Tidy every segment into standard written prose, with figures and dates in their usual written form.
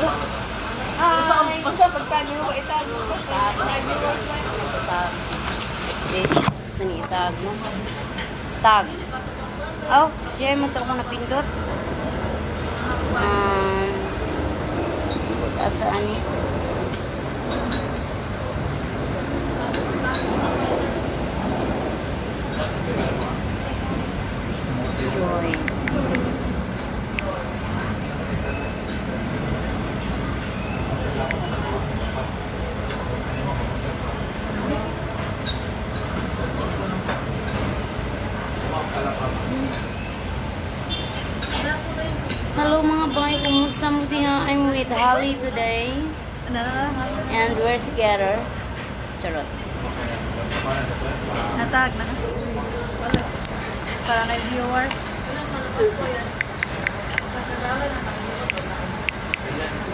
Hi! Unsa pagtag mo itag? Tag. Tag. Okay. Saan itag mo? Tag. Oh, share mo to akong napindot. Asa ani? Joy. Hello mga boy, kumusta mo diha? I'm with Holly today. And we're together. Charot. Natag na. Para kay viewer.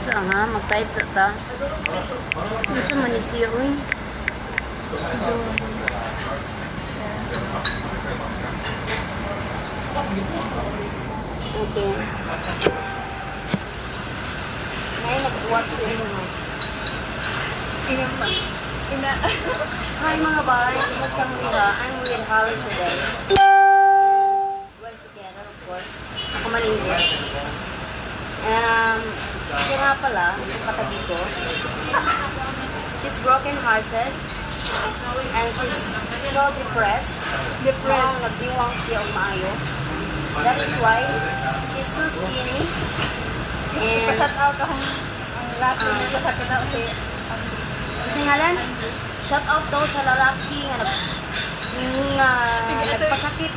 Sa nga, mag-type sa ta. Gusto man ni siya, uy. Okay. Ngayon, nag-watch siya mo. Ina pa. Ina. Hi mga bay, kumusta mo diha? I'm with Holly today. We're together, of course. Ako man English. Siya nga pala, yung katabi ko. She's broken-hearted. And she's so depressed. Depressed. Mukhang nagdiwang siya og maayo. That is why she's so skinny. And, Ika-shout out akong ang laki nagpasakit na si ang kasi ngalan, shout out daw sa lalaki nga, nga nagpasakit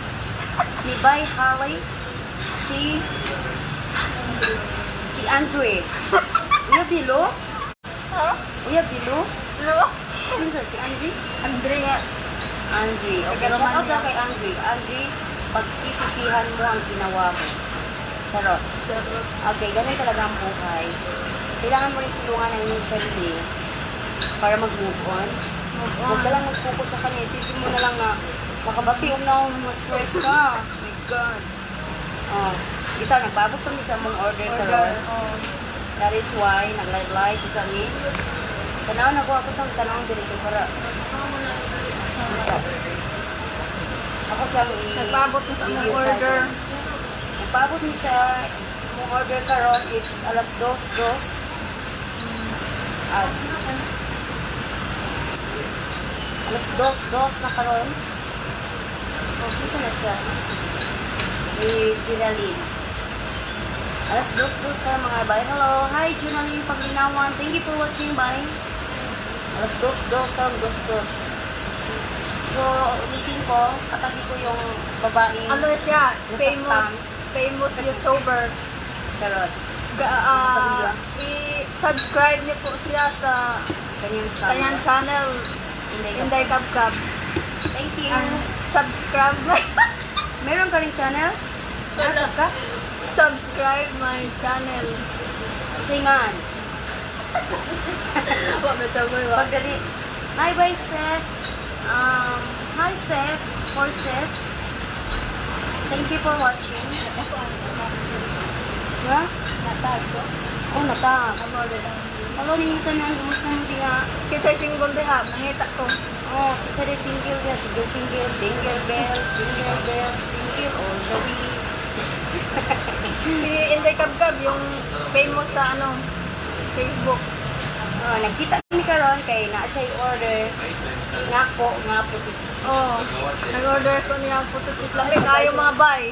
ni Bay Holly, si si Andre. Uya Bilo? Ha? Uya Bilo? Ano? Kinsa si Andre? Andre nga. Andre. Okay, Taga shout out daw Romania. kay Andre. Andre, pagsisisihan mo ang ginawa mo. Charot. Charot. Okay, ganun talaga ang buhay. Kailangan mo rin tulungan ang iyong sarili para mag-move on. Move on. Huwag ka lang mag-focus sa kanya. Isipin mo na lang na makabati um na akong ma-stress ka. My God. Oh, ito, nagpaabot kami sa mong order Order. karon. Oh. That is why, nag-live-live sa mi. Tanaw na ko ako sa tanawang dito para isa. Ako sa i Nagpaabot na sa among review order. title. Nagpaabot mi sa mong order karon, it's alas dos dos. Ah, alas dos dos na karon. Oh, kinsa na siya? Ni Junaline. Alas dos dos karon mga bye. Hello. Hi Junaline Paglinawan. Thank you for watching. Bye. Alas dos dos karon, dos dos. So, ulitin ko, katabi ko yung babaeng Ano siya? Famous Nasaktan. famous YouTubers. Charot. Ga, i-subscribe niyo po siya sa Kanyang channel. kanyang channel Inday Kabkab. Inday Kabkab. Thank you. Ang subscribe Meron ka rin channel? Nasa ka? Subscribe my channel. Singan. Wa na tagoy wa. Pagdali. Hi, bye, Seth. Hi, Seth. For Seth. Thank you for watching. Ha? Natag ko. Oh, nata. Ang order lang. Hello, ni tanan. Kumusta mo diha? Kisay single diha, nangita ko. Oh, isa rin single diha. Single, single, single bell, single bell, single all the way. Si Inday Kabkab yung famous sa ano Facebook. Oh, nagkita mi karon kay naa siya order. Ngako, nga puti. Oh, nag-order ko niya og puto cheese. Lami kayo mga bay.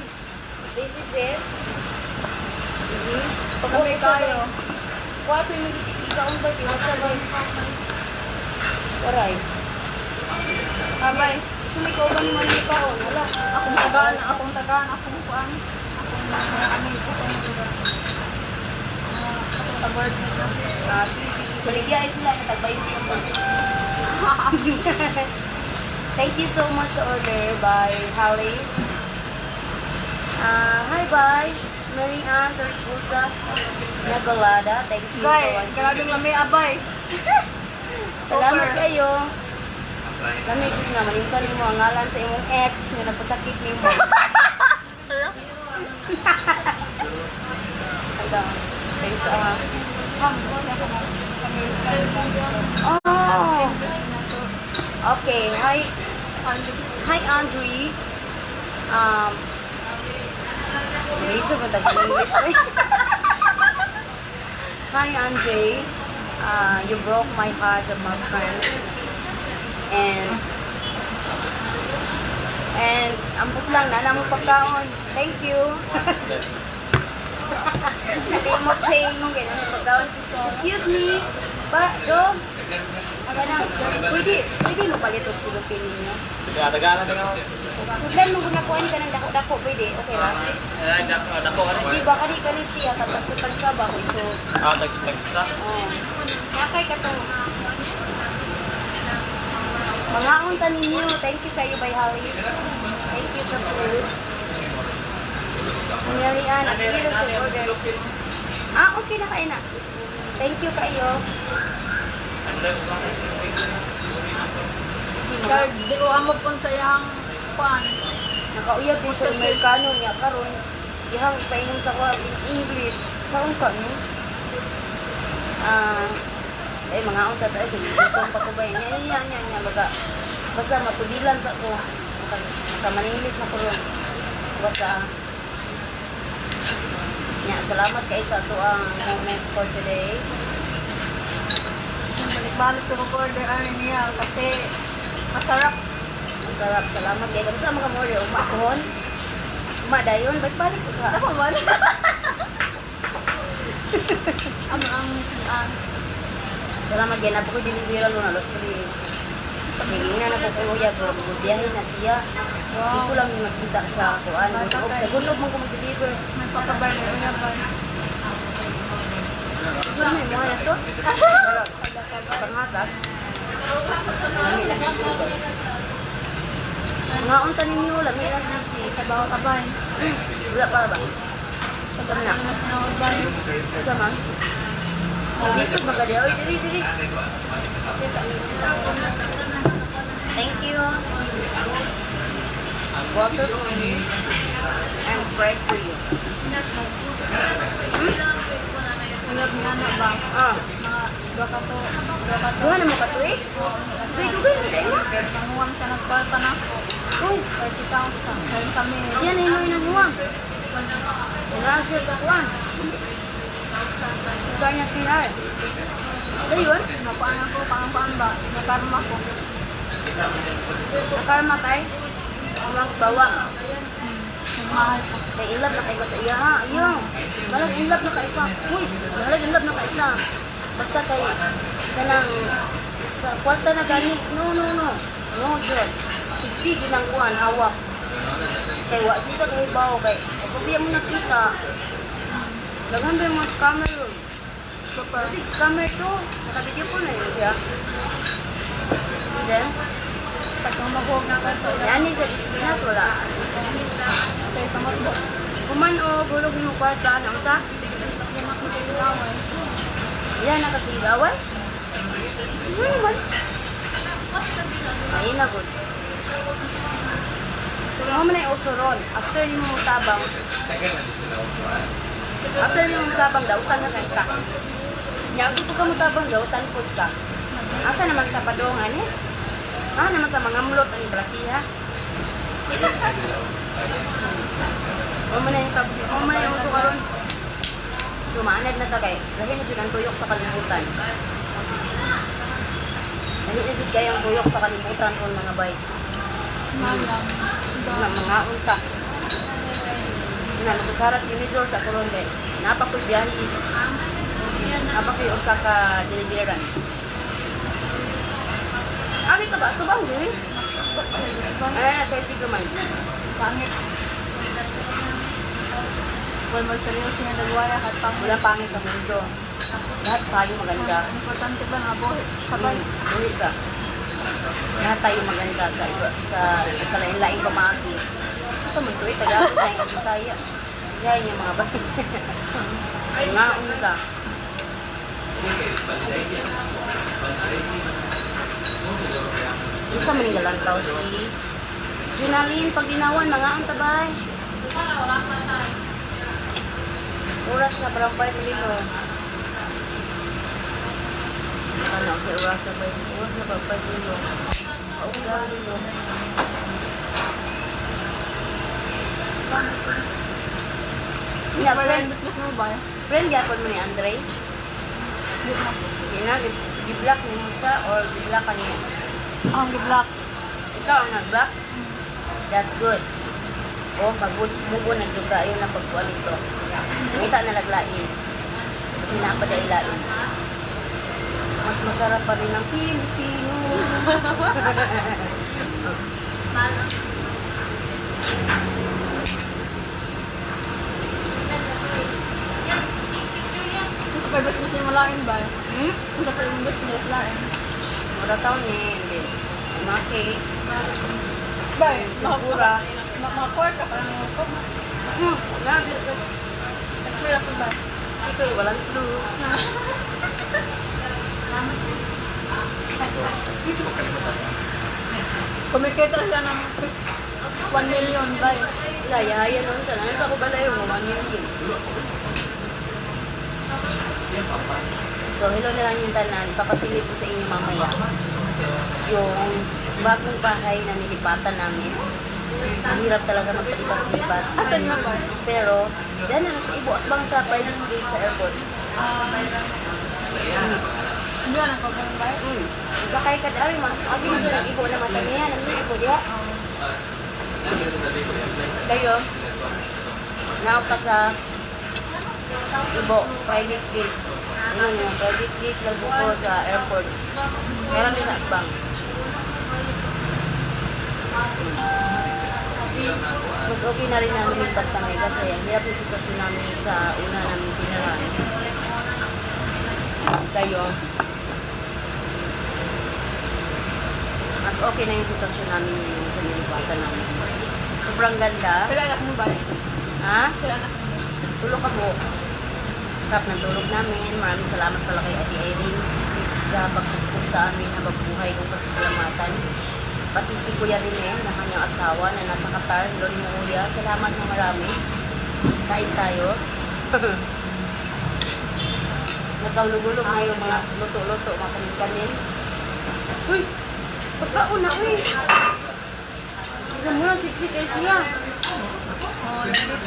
This is it. Mm-hmm. Lami kayo. Kwato yung ikaon ba? Tiwasa ba? Waray. Abay, Kasi may kauban ni Manny pa. Oh, wala. akong tagaan, akong tagaan, akong kuan. Akong mga kami akong lugar. Akong tabord nito. Ah, sige, sige. Baligya ay sila. Katagbay yung Thank you so much sa order by Holly. Ah, hi, bye. Mary Ann Torregusa Nagolada. Thank you Guy, for watching. grabing lami abay. Salamat Super. kayo. Lami jud nga manimtan nimo ang ngalan sa imong ex nga nagpasakit nimo. Hala. Thanks ah. Ma'am, wala ka na. American. Oh, Na to. Okay. Hi, Andre. Hi, Andre. Lisod mo tag English. Hi, Andre. You broke my heart of my friend. And ambot lang na namo pagkaon. Thank you. Nalimot sa ingong kay nang pagkaon. Excuse me. Ba, dog. Kanang, pwede mo palit og sulupin ninyo. Sige, tagaan na ako. Sudlan mo guna kuan ka ng dako-dako, pwede. Okay ra. Ay, dako, dako ka Di ba kani siya katagsa-tagsa ba ko so Ah, tagsa. Oh. Nakay ka to. Mangaon ta ninyo. Thank you kayo, Bay Holly. Thank you sa food. Mangyarian, ang pili sa order. Ah, okay na kayo na. Thank you kayo. Sige, Kaya di ko amo pun sa iyang kuan. Nakauyab ko sa Amerikano niya karon. Ihang ipaingon sa ko in English. Saon ka no? Ah, eh mga unsa tayo kay gutom pa ko ba niya niya niya niya baga basta matubilan sa ko. Maka English na ko ron. Basta nya, salamat kay sa ato ang moment for today. Balik-balik ko order ani niya kasi masarap. Masarap, salamat kay kansa mga mo order uma kohon. Uma dayon, balik balik ka. Ako man. Ano ang Salamat kay na ko delivery no alas 3. Pagiging na ko kung uyab, biyahe na siya. Di ko lang yung nakita sa kuan. Bata Gunob, kayo. sa gunob man ko mag-deliver. May pakabay na uya ba? Gusto mo yung mga na to? Pero, panghatag. Lami lang sisi. Nga unta ninyo, lami lang sisi. Kabaw kabay. Wala para ba? Kabaw na na bay. Ito man. Lisod magadi. Oy, diri, diri. Thank you. Water for me and bread for you. Uyab niya na ba? Ah, Mga duha ka to, duha ka to. duha na mo ka tuig? Dugay dugay na dai mo. Nanguwang sa nagkal pa na ako. Uy, 30,000. Kaya kami. Siya na yung nanguwang. Wala siya sa kuwan. Kanya siya. Ayun, Napaan ako, paan ba? Nakarma ko. Nakarma tay. Amang bawang. Nagmahal ko. Kay in love na kay ko sa iya ha. Iyo. Balag in love na kay pa. Uy, balag in love na kay ka. Basta kay kanang sa kwarta na gani. No, no, no. No, jud. Tigdi ginang kuan hawak. Kay wa kita kay bawo kay. Pabiya mo nakita. Daghan ba yung mga scammer ron? Kasi scammer to. Naka-video po na yun siya. And then, Pag mahuwag na ka to. yan siya dito Pinas, wala. Kay kamot-bot. Kuman o gulog yung kwarta na unsa? Yan na kasi away. Ano naman? Ay na good. Kung mo na yung uso ron, after ni mo tabang, after ni mo tabang dautan na ka. Nya gusto ka mo tabang dautan pud ka. Asa naman ta padong ani? Ah, naman ta mangamlot ani balakiha. Mo man na yung tab, mo man na yung uso karon. So maanad na ta kay lahi na jud ang tuyok sa kalibutan. Lahi na jud kayo ang tuyok sa kalibutan ron mga bay. Malang. Nga mga unta. Na nagsarat yung middle sa karon kay napa ko'y biyahe. Napa ko'y usa ka deliveran. Ani ka ba? Ito ba ang dili? Ay, selfie ka man. Pangit. Well, magseryoso nga nagwaya kay pangit. Walang pangit sa mundo. Lahat tayo maganda. Ang importante ba nga buhi? Sabay. Buhi ka. Lahat tayo maganda sa iba, sa kalain-laing pamaagi. Ito man tuwi, Tagalog na yung Bisaya. Bisaya yung mga bagay. Ngaon ka. Isa man yung galantaw si Junalyn, pag dinawan, mga ang tabay. Oras na parang 5 limo. Sa oras na ba? Oras na ba? Pagilo. Paugali no. Nga, Wala friend, yung business mo ba? Friend yapon mo ni Andre? Yun na po. Hindi na, gi-block ni mo siya or gi-block ka niya? Ang good luck. Ikaw ang nag-block? That's good. O, pag mugo na juga, ayun na pagkuhan ito. Ngita na laglain. Kasi napadailain. Mas masarap pa rin ang Pilipino. Ito pa yung business niya malain ba? Hmm? Ito pa yung business lain. Mura taon ni, hindi. Mga cakes. Bay, Mura. Makakuha ka parang yung ko. Grabe. So, Wala pa ba? sikoy, walang clue. Kumikita siya ng 1 million, bay. Wala, yahaya nun sa Ano pa ko balay yung 1 million. So, hello na lang yung tanan. Papasilip ko sa inyo mamaya yung bagong bahay na nilipatan namin. Ang hirap talaga magpalipat-lipat. Asan nga ba? Pero, dahil na nasa ibo at bang sa private gate sa airport. Hindi na ko ganun ba? Sakay ka dari ma. Agi mo sa ibo na matamiyan. Ano yung ibo diha? Kayo, nao ka sa Ibo, private gate. Ano yun, private gate lang po ko sa airport. Meron din sa Akbang. Mas okay na rin na lumipat kami kasi ang hirap yung sitwasyon namin sa una namin tinaran. Kayo, mas okay na yung sitwasyon namin ngayon sa nilipatan namin. Sobrang ganda. Pila anak mo ba? Ha? Pila anak mo? Tulog ako. Sarap ng tulog namin. Maraming salamat pala kay Ate Irene sa pagtugtog sa amin habang buhay kong pasasalamatan. Pati si Kuya Rene na kanyang asawa na nasa Qatar, Lori mo kuya, salamat na marami. Kain tayo. Nagkaulog-ulog na yung mga luto-luto, mga kanin-kanin. Uy! Pagkaon na, uy! Isa muna, siksik kayo siya. Oo, lagi.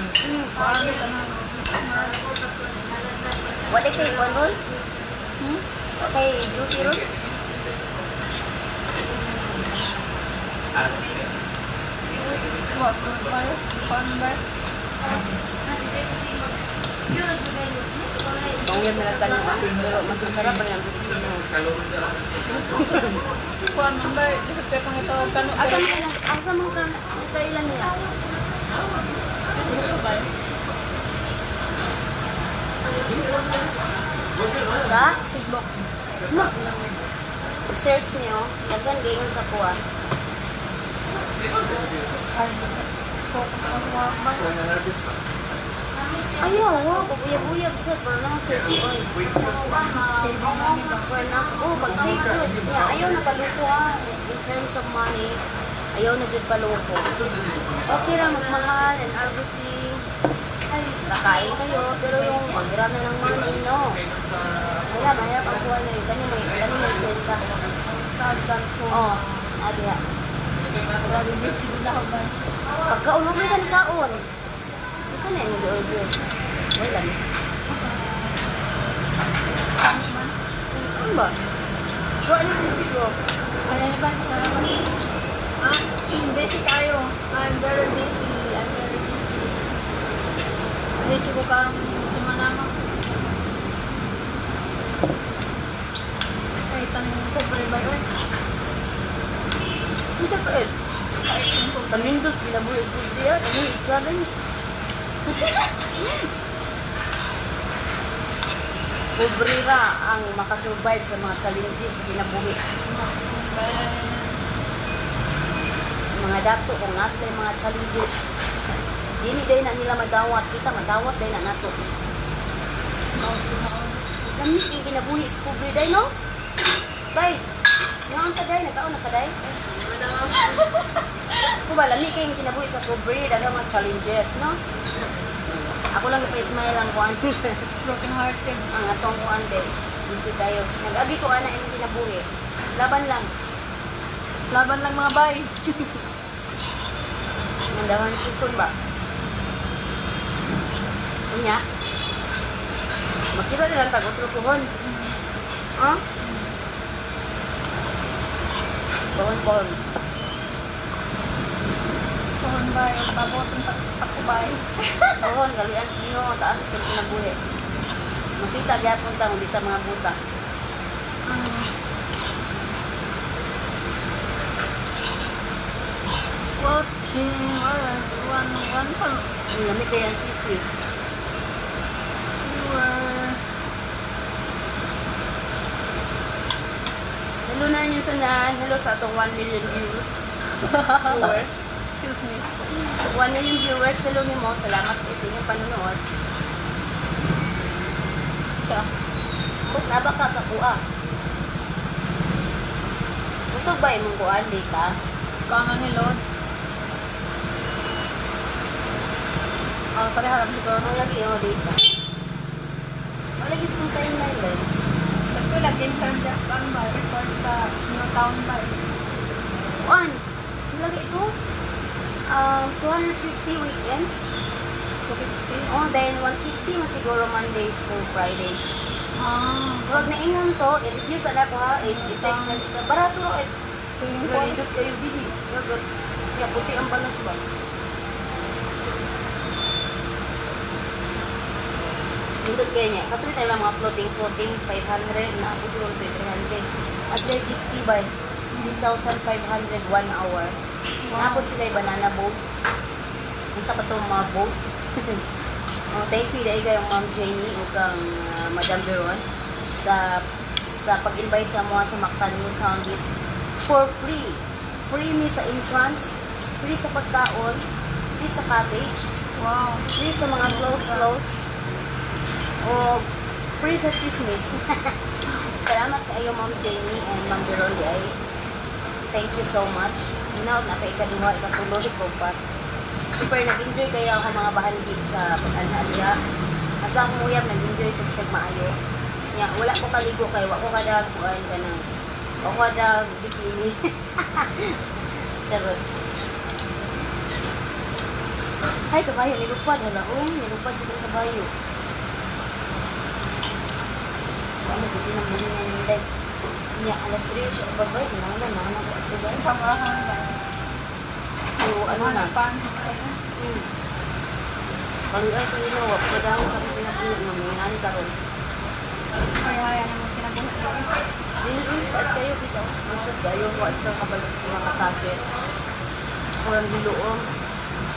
Parang ito na. Wala kay Juan Roy? Hmm? Kay duty ron? What? Ba? Parang ba? Pangyam na lang kanina, pero mas masarap pa rin ang Pilipino. Kuan man ba? Isip kayo pang ito. Kano? Asa man na, asa man ka, ang kailan nila? Sa? Facebook. No. Search niyo, daghan gayon sa kuha. Ay, hindi ko. Ko ba? Ayaw, wow, pabuyab-buyab sa burnout. Oy. Saving money ba? Burnout. Oh, pag save jud. Nya, ayaw na paloko ha. In terms of money, ayaw na jud paloko. Okay ra magmahal and everything. Kakain kayo, pero yung mag-grab na ng money, no. Wala, mahirap ang buhay ngayon. Kani mo sensa. Tagdan ko. Oh, adi ha. Grabe, busy nila ako ba? Pagkaon, huwag mo kani kaon. Isa na yung order. Wala lang. Tama man. Ano ba? Wala na sisi ko. Ayan ba? Kasama. Ah, busy tayo. I'm very busy. I'm very busy. Busy ko karong semana mo. Ay, tanong ko, pre, ba yun? Hindi ka eh. Kahit yung ko. Sa Windows, ginabuhi sa siya. Ano yung challenge? Pobre ra ang makasurvive sa mga challenges sa kinabuhi. Mga dato, kung nasa yung mga challenges, dili dahil na nila madawat. Kita, madawat dahil na nato. Kami yung kinabuhi sa pobre dahil, no? Stay. Nga ang kaday, nagkaon na kaday. Kung ba, lami kayong kinabuhi sa pobre, dahil mga challenges, no? Ako lang ipa-smile ang kuan. Broken hearted. Ang atong kuan din. Busy kayo. Nag-agi ko ana imong kinabuhi. Laban lang. Laban lang, mga bay. Mandawan puson ba? Unya. Makita nila tag otro puhon. Ha? Pohon pohon. Pohon bay, pabotong takubay. Pohon galuyan sa Ginoo taas sa kinabuhi. Makita gyapon ta kung di ta mga buta. Watching, one, one pa. Ang lamig kaya ang sisi. Viewer. Hello na ninyo tanan. Hello sa atong 1 million views. Viewers. Excuse me. 1 million viewers. Hello nimo. Salamat kay sa inyong panonood. Siya. Kung naba ka sa kuha. Busog ba imong kuan data? Kama ni Lord. Ah, pareha lang siguro. Ano lagi oh data? Wala lagi sa timeline ba? Dagko lagi from just ang ba, resort sa New Town ba. Kuan. Ano lagi ito? 250 weekends. 250. Oh, then 150 man siguro Mondays to Fridays. Ah, Murag na ingon to, i-review sa na ko ha, i-text na dito. Barato ro eh. Swimming pool. Ganindot kayo dili. Gagat. Kaya puti ang balas ba? Nindot kayo niya. Katuloy tayo lang mga floating floating 500 na ako siguro ito 300. As legit ski by 3,500 one hour. Wow. Naapod sila yung banana boat. Isa pa itong mga boat. Oh, thank you dahil kayong Ma'am Jamie ug kang Madam Veron sa pag-invite sa mga sa Mactan New Town Beach for free. Free mi sa entrance, free sa pagkaon, free sa cottage, free sa mga floats floats, o free sa chismis. Salamat kayo, Ma'am Jamie and Ma'am Veron di ay. Thank you so much. Hinaot na kay ikaduha, ikatulo, ikapat. Super nag-enjoy kayo ako mga bahandi sa pag-anha diha. Asa akong uyab nag-enjoy sa bisag maayo. Nya wala ko kaligo kay wa ko kadag kuan kanang wa ko kadag bikini. Charot. Ay, kabayo nilupad hala oh, nilupad jud ang kabayo. Ano gud nang muli nga ninday. Nya alas 3 sa babay na na na na ko ato bay. Pamurahan ba? So, ano na? Pan. Kaluan sa ino, wa pa daw sa akong kinabuhi nga may nani karon. Kaya naman kinabuhi ko. Dili uy, paat kayo kita. Busog kayo, wa ka kabalos mga kasakit. Ako lang giluom.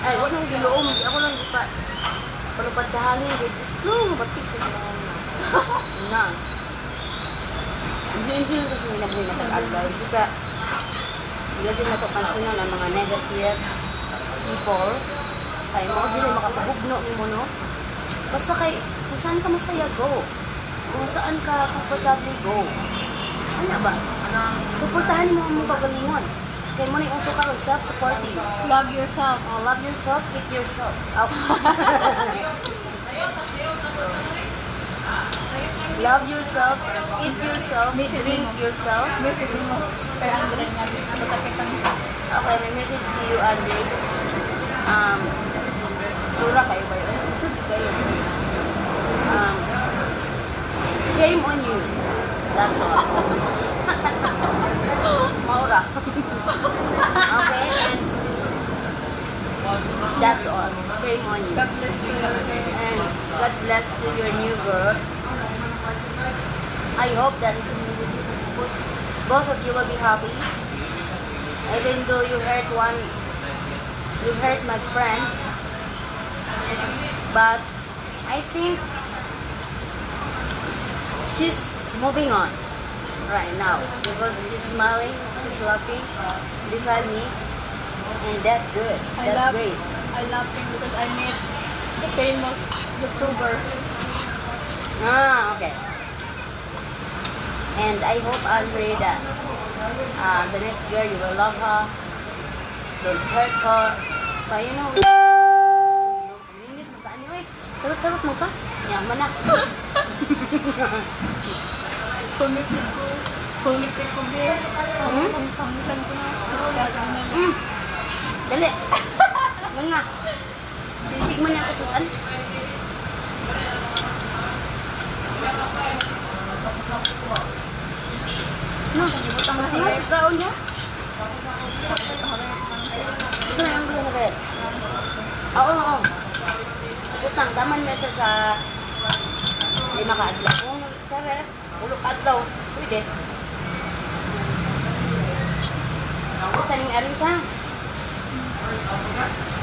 Ay, wa nang giluom, di ako lang gipa palupad sa hangin kay Diyos ko, batik ko na. Na. Enjoy, enjoy lang sa kinabuhi matag-adlaw. Diyos ka, hindi dyan na to pansinon ang mga negatives people. Kay mo dyan ay makapahugno nimo no. Basta kay kung saan ka masaya, go. Kung saan ka komportable, go. Ano ba? Suportahan mo ang mong kagalingon. Kay mo na yung uso karon, self-supporting. Love yourself. Oh, love yourself, eat yourself. Oh. Love yourself, eat yourself, Message drink mo. Yourself. Message din mo kay Andre nga. Basta kitang Okay, may message to you, Andre. Sura kayo ba yun? Sud kayo. Shame on you. That's all. Maura. Okay, and that's all. Shame on you. God bless you. And God bless to your new girl. I hope that both of you will be happy. Even though you hurt one, you hurt my friend, but I think she's moving on right now because she's smiling, she's laughing beside me, and that's good. I That's love great. I love him because I met the famous YouTubers. Ah, okay. And I hope, Andre, that the next girl, you will love her. Don't hurt her. But English mo ka, anyway. Charot-charot mo ka. Yaman na. Pamitik ko. Pamitik ko, be. Hmm? Pangitan ko na. KitKat na lang. Dali. Nga nga. Sisig man niya ako sudan. No, Ibutang na di mo sa ref. kaon niya? Ibutang sa ref. Ito na ang sa ref. Oo. Butang, daman na siya sa 5 ka adlaw. Kung sa ref, 8 ka adlaw, pwede. Sa ning arin sa?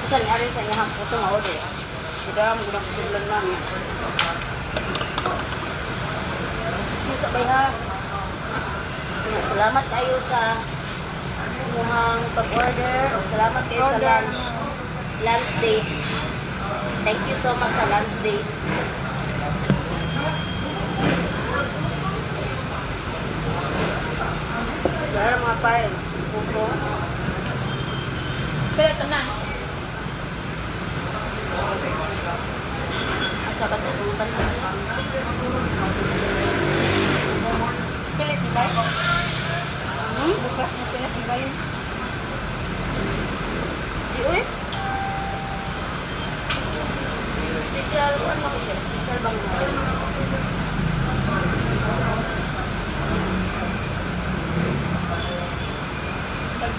Sa ning arin sa iyang puto nga ode. Sida mo gudang kusulan namin. See you sa bay ha. Nga, salamat kayo sa imuhang pag-order o salamat kayo sa Order. lunch. Lunch date. Thank you so much sa lunch date. Dahil mga pile. Puto. Pila tanan. At saka tutulutan na sila. Pila ti bay? Hmm? Bukas na pila ti bay. Di uy. Special, ano ko siya? Special bang Pag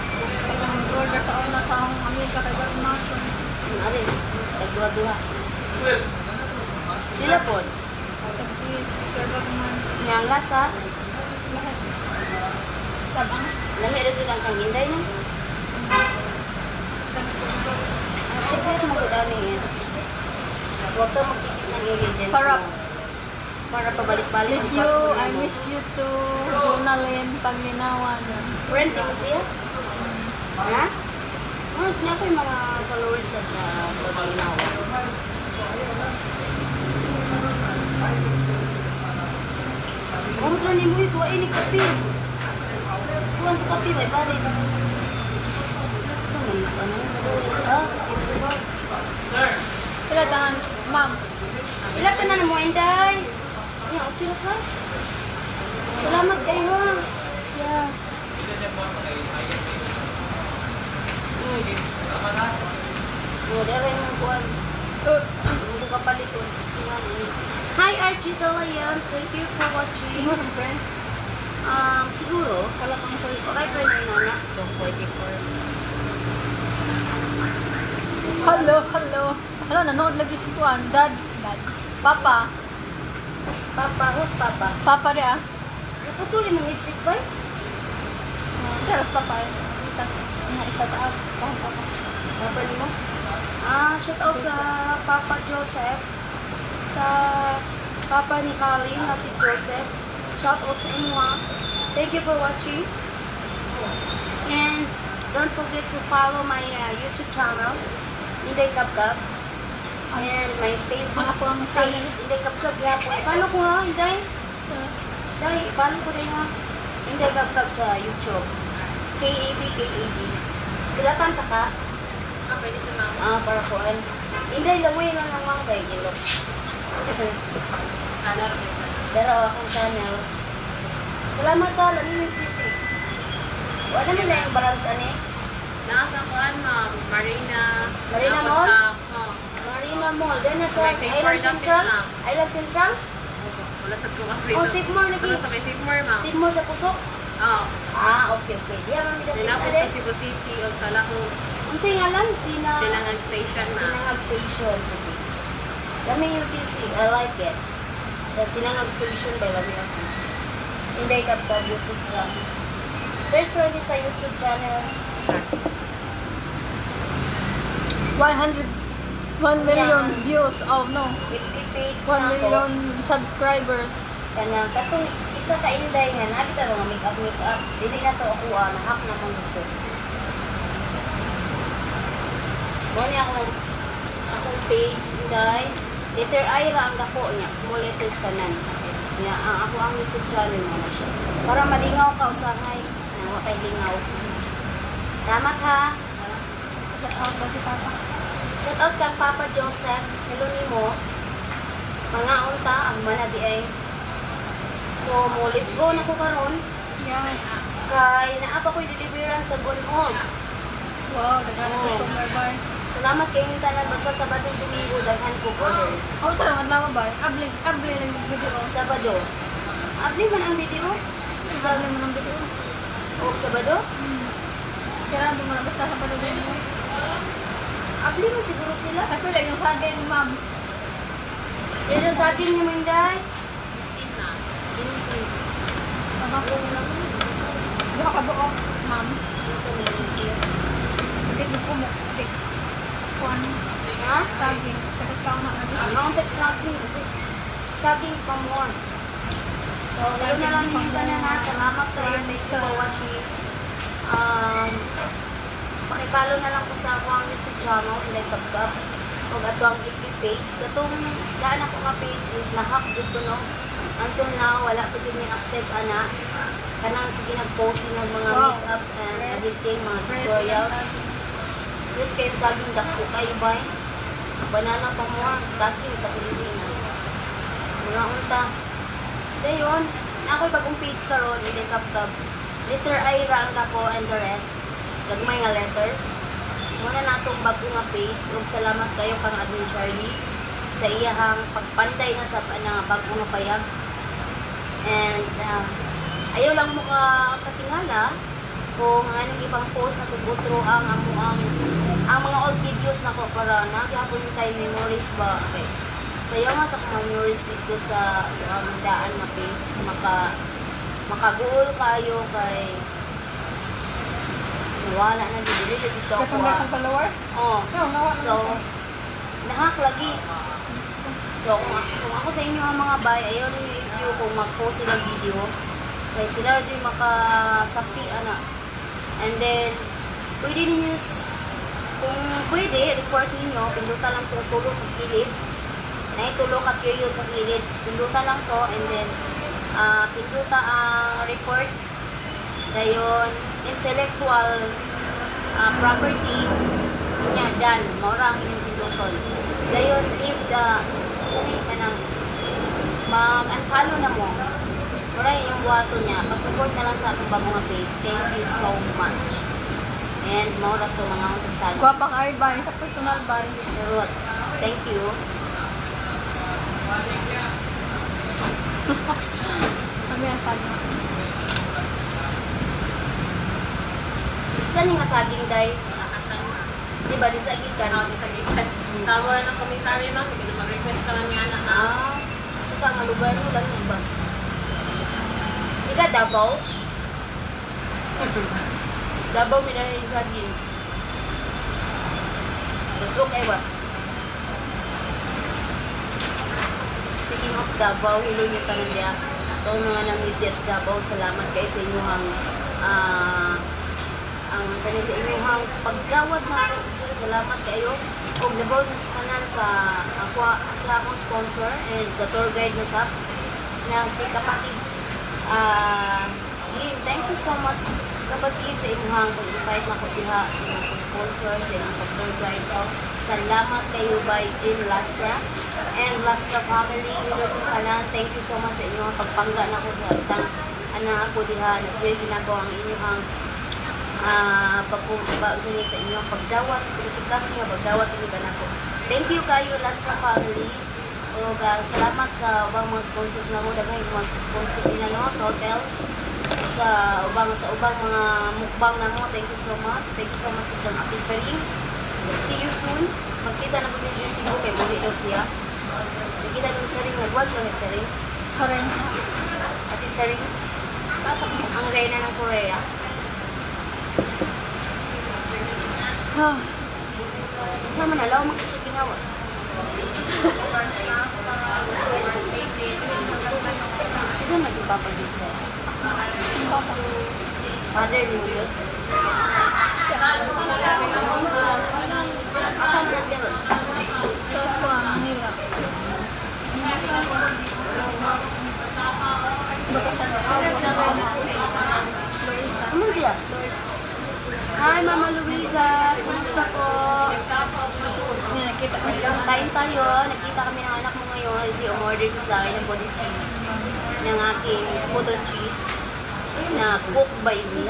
order ka una sa akong amiga kay Garmason. Ano rin? Tagduha-duha. Sila po. Tag-garman. Nga ang lasa. Lahat. Tabang. Lami rin silang kang inday no? Ang secret mo ko dami is huwag kang magtipid ng ingredients Sarap. mo. Para pabalik-balik Miss ang you. customer I mo. miss you too. Jonalyn Paglinawan. Friend mo siya? Ha? Ah, na ko yung mga followers sa Paglinawan. Huwag na ni Luis, wa ini kape. Kuhan sa kape, may baris. Sa man, ano? Ah, ito. Sila tanan, ma'am. Ila ka na mo, Inday. Ya, okay na ka. Salamat kayo, ha. Yeah. Oh, dere mo kuhan. Hindi ka palit, oh. Singaling. Hi, Archie Dalayan. Thank you for watching. Imo ang friend. Siguro, Wala kang soy. okay, friend ni Nana. 244. Hello, hello. Hello, nanood lagi si Kuan. Dad. Dad. Papa. Papa, who's Papa? Papa di ah. Naputuli mong headset ba? Teras papa. Ita, isa taas. Kahon papa. Papa ni mo? Ah, shout out sa Papa Joseph. Sa Papa ni Colin na si Joseph. Shout out sa inyo ha. Thank you for watching. And don't forget to follow my YouTube channel, Inday Kabkab. And my Facebook Ang ako ang page, channel. Inday Kabkab. Gyapon. I-follow ko ha, Inday. Inday, i-follow ko rin ha. Inday Kabkab sa YouTube. K-A-B, K-A-B. Sulatan ta ka. Ah, pwede sa mama. Ah, para kuan. Inday, langoy lang lang mga kay gilok. Ano, Pero akong channel. Salamat ka, lami yung sisig. Wala naman na yung balance ani. Nasa kuan, ma'am. Marina. Marina Tapos Mall? sa, oh, Marina Mall. Then nasa May St. Island Martin Central? na. Island Central? Wala sa bukas Oh, Sigmar lagi. Wala sa may Sigmar, ma'am. Sigmar sa Pusok? Oo. Ah, okay. Diya mami dapit Ninapos na sa Cebu City o sa Lahog. Unsa yung ngalan? Sina Silangan Station, ma'am. Sinangag Station. Sige. Lami yung sisig. I like it. The Sinangag Station by Lami yung sisig. Inday Kabkab YouTube channel. Search lang din sa YouTube channel. 100 1 million views. Oh no. FB page 1 na ako. million subscribers. Kanang katong isa ka Inday nga nabi ta nga make up make up. Dili na to ako ah, na-hack na man dito. Mo ni akong page Inday. Letter I ra ang dako niya, small letters tanan. Niya ang ako ang YouTube channel mo na siya. Para malingaw ka usahay, nang wa kay lingaw. Salamat ha. Shout out daw si Papa. Shout out kang Papa Joseph. Hello nimo. Mga unta ang mana di ay. So, mo let go na ko karon kay naa pa ko'y deliveran sa Gun-ob. Wow, daghan Oo. customer ba? Salamat kayong tanan, basta Sabado, Domingo daghan ko orders. Oh, sa mga adlaw ba? Abli, abli lang yung video. Sabado. Abli man ang video? Sa abli man ang video. O Sabado? Sirado mo na basta sa Domingo. Abli man siguro sila. Ako lang yung saging, ma'am. Pero sa akin ni Manday, 15 na. 15. Baka po na lang. Duha ka buok, ma'am. Yung sa Malaysia. Hindi ko mo. Hindi. Kuan, Ha? saging. Tapos ka na. Ang text saging. Saging pa more. So, yun na lang yung tanan ha. Salamat kayo. Thank you for watching. Paki-follow na lang ko sa ako ang YouTube channel, Inday Kabkab. Ug ato ang FB page. Katong daan ako nga page is na-hack jud ko, no. Until now, wala pa jud may access ana. Kanang sige nag-post ng mga makeups and editing, mga tutorials. Chris kayo saging dako kayo bay. Banana pa more, saging sa Pilipinas. Mga unta. Dayon, na ako'y bagong page karon, Inday Kabkab. Letter I ra ang dako and the rest. Gagmay nga letters. Muna natong bago nga page ug salamat kayo kang Admin Charlie sa iyahang pagpanday na sa na bago nga payag. And ayaw lang mo ka katingala kung anong ibang post na tugutro ang amo ang mga old videos nako para nagyapon tayo memories ba, okay. Sayaw nga sa akong memories dito sa ang daan nga page, makaguol kayo kay wala na dili dili dito ako. Katong Ah. dakong followers? Oh. No, nawa na So, nahak lagi. So, kung ako sa inyo ang mga bay, ayaw ninyo i-view kung mag-post sila video. Kay sila ra jud makasapi, ana. And then, pwede ninyo, kung pwede, report ninyo, pindutan lang itong tulo sa kilid. Naitulo ka period sa kilid. Pindutan lang to, and then, pinduta ang report. Dayon, intellectual property, inya done, mao ra ang inyong pinduton. Dayon, leave the, sorry, kanang, mag-unfollow na mo. Mura yung buhaton niya. Pa-support na lang sa akong bagong nga page. Thank you so much. And mao ra to mga untag. Gwapa ka ay bay sa personal bay. Charot. Thank you. Kami ang saging. Saan nga saging, day? Nakatan na. Di ba, di sa gikan? Ano, di sa gikan. Sa ng commissary, ma'am, hindi na mag-request naman nga na. Ah, sa ka nga lugar mo lang iba. Di ka Davao? Davao may dahil saging. Busog ay ba? Speaking of Davao, hello niyo tanan diya. So mga namit sa Davao, salamat kayo sa inyong ang sa sa inyong pagdawat na salamat kayo. Og labaw sa tanan sa ako sa akong sponsor and the tour guide na sa na si kapatid Jean, thank you so much, kapatid, sa imuhang pag-invite na ko diha, sa imong pag-sponsor, sa imong pag-tour guide. Oh. Salamat kayo by Jean Lastra and Lastra family, hello po tanan. Thank you so much sa inyong pagpangga na ko sa tang ana ako diha, na-feel ginako ang inyong sa inyong pagdawat kasi nga pagdawat ini kanako. Thank you kayo, Lastra family. O salamat sa ubang mga sponsors na mo, daghan yung mga sponsor nila, no, sa hotels, sa ubang mga mukbang na mo. Thank you so much. Thank you so much sa itong ating Charing. See you soon. Magkita na po dito sa Cebu kay muli daw siya. Nakita ng Charing, nag-watch ka ng Charing. Karen. Ate Charing, ang reyna ng Korea. Ah, Saan man alaw magkita ginawa? Isa man si Papa Joseph? Father ni mo yun? Asa man na siya ron? Sa ko ang Manila. Luisa. Ano siya? Hi, Mama Luisa! Kumusta po? May nakita ko siya. Kain tayo. Nakita kami ng anak mo ngayon kasi umorder siya sa akin ng body cheese. ng aking cotton cheese na cook by me.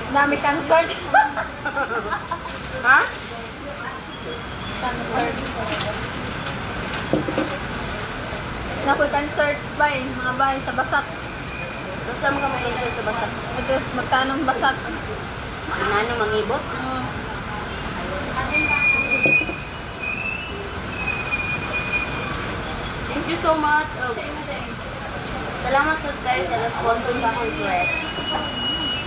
Dami cancer. Ha? Cancer. Naku, cancer bay, mga bay, sa basak. Saan mo ka may cancer sa basak? Ito, magtanong basak. Ano, mangibot? Oh. Thank you so much. Oh, salamat sa guys sa nag-sponsor sa akong dress.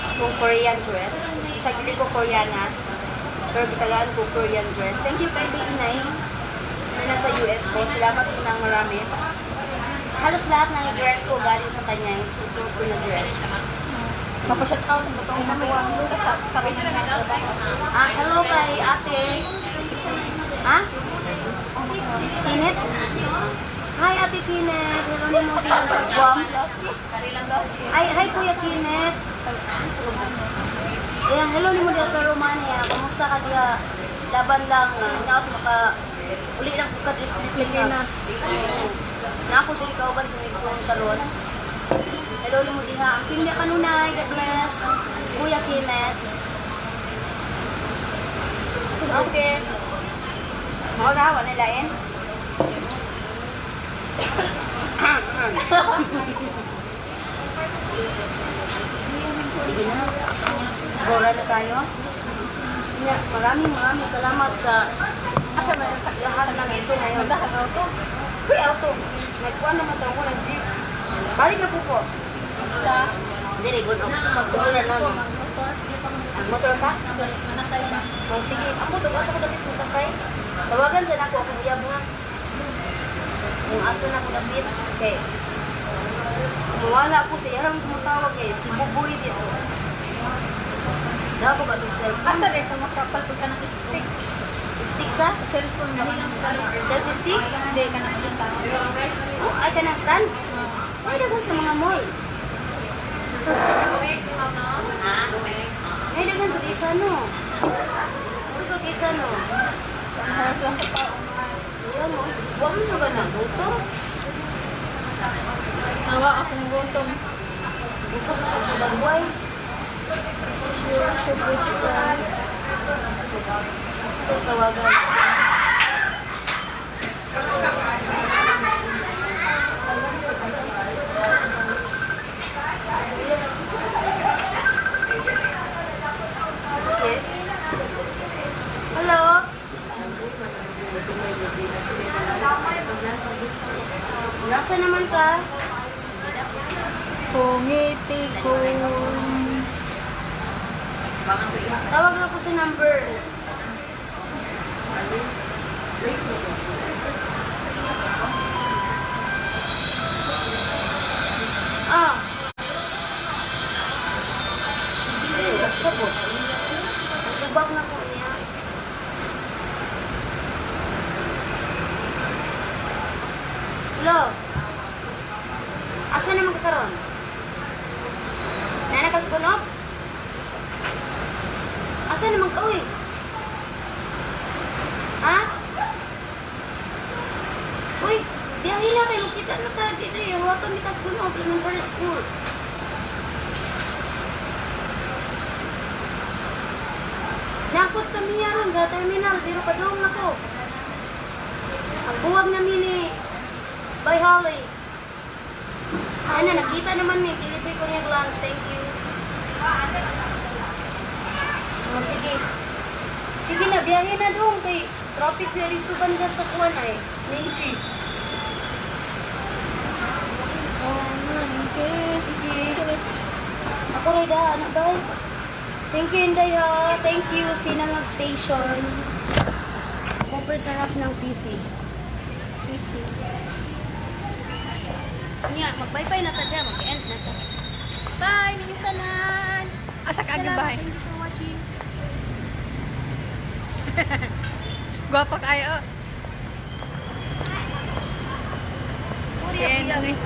Akong Korean dress. Isa dili ko Koreana. Pero gitagaan ko Korean dress. Thank you kay Ate Inay na nasa US po. Salamat po ng marami. Halos lahat ng dress ko galing sa kanya. Yung suot ko na dress. Mapashot out ang butong makuha. Sabi na naman. Ah, hello kay ate. Ha? Kinit? Hi, Ate Kinit. Hello ni mo dito sa Guam. Ay, hi Kuya Kinit. Ayan, hello ni mo dito sa Romania. Kumusta ka diha? Laban lang. Naos maka uli lang ko ka diri sa Pilipinas. Pilipinas. Na ako diri kauban sa igsoon karon. Hello ni mo diha. Ang pingga kanunay. God bless. Kuya Kinit. Okay. Maura, wala lain. Sige na. Gora na tayo. Nga, maraming maraming salamat sa Asa ba yung lahat ng ito ngayon. Magdahag auto. Uy, auto. Nagkuha naman tayo ko ng jeep. Balik na po po. Sa Dili, good off. mag-motor Gora na, ko, no? mag-motor. Ang motor ka? Dahil manakay ba? Oh, sige, ako tug asa ko dapit mo sakay. Tawagan sa nako akong uyab ha. Kung asa na ko dapit kay mawala ako sa iyang tumatawag kay si Buboy dito. Dapat ka itong cellphone. Asa rin kung magkapalpag ka ng stick. Stick sa? Sa cellphone mo ng Selfie stick? Hindi ka ng isa. Oh, ay ka ng stand? Ah. Ay, dagan sa mga mall. Ha? Ay, dagan sa Gaisano. Ito ka Gaisano. Ang lang ko pa. Siya mo, huwag mo siya ba nagutom? Nawa akong gutom. Gusto ko siya sa bagway. Sure, sure, sure. So, tawagan. Okay. Hello? Nasa naman ka? Kung ngiti ko. Tawag ako sa number. Ah. Sabot. Tubag na ko niya. Hello. Asa naman ka karon? Nana ka sa kunob? Asa naman ka, uy? Ha? Uy, biyahe lang kayo. Kita na ta. Dili, welcome ni kas kunob. Elementary school. Nakos kami ron sa terminal, pero padung ako. Ang buwag namin ni by Holly. Ano, nakita naman ni, delivery ko niya glance. Thank you. Oh, sige. Sige na, biyahe na doon kay traffic biya dito banda sa kuwan ay. Main Street. Oh, okay. Sige. Ako rin da, anak bay. Thank you, Inday ha. Thank you, Sinangag Station. Super sarap ng sisig. Sisi. Nya, mag-bye-bye na ta dyan. Mag-end na ta. Bye! Ninyo tanan! Asa ka Salamat. bahay? Thank you for watching. Gwapa kayo. Puri, Okay, abuya.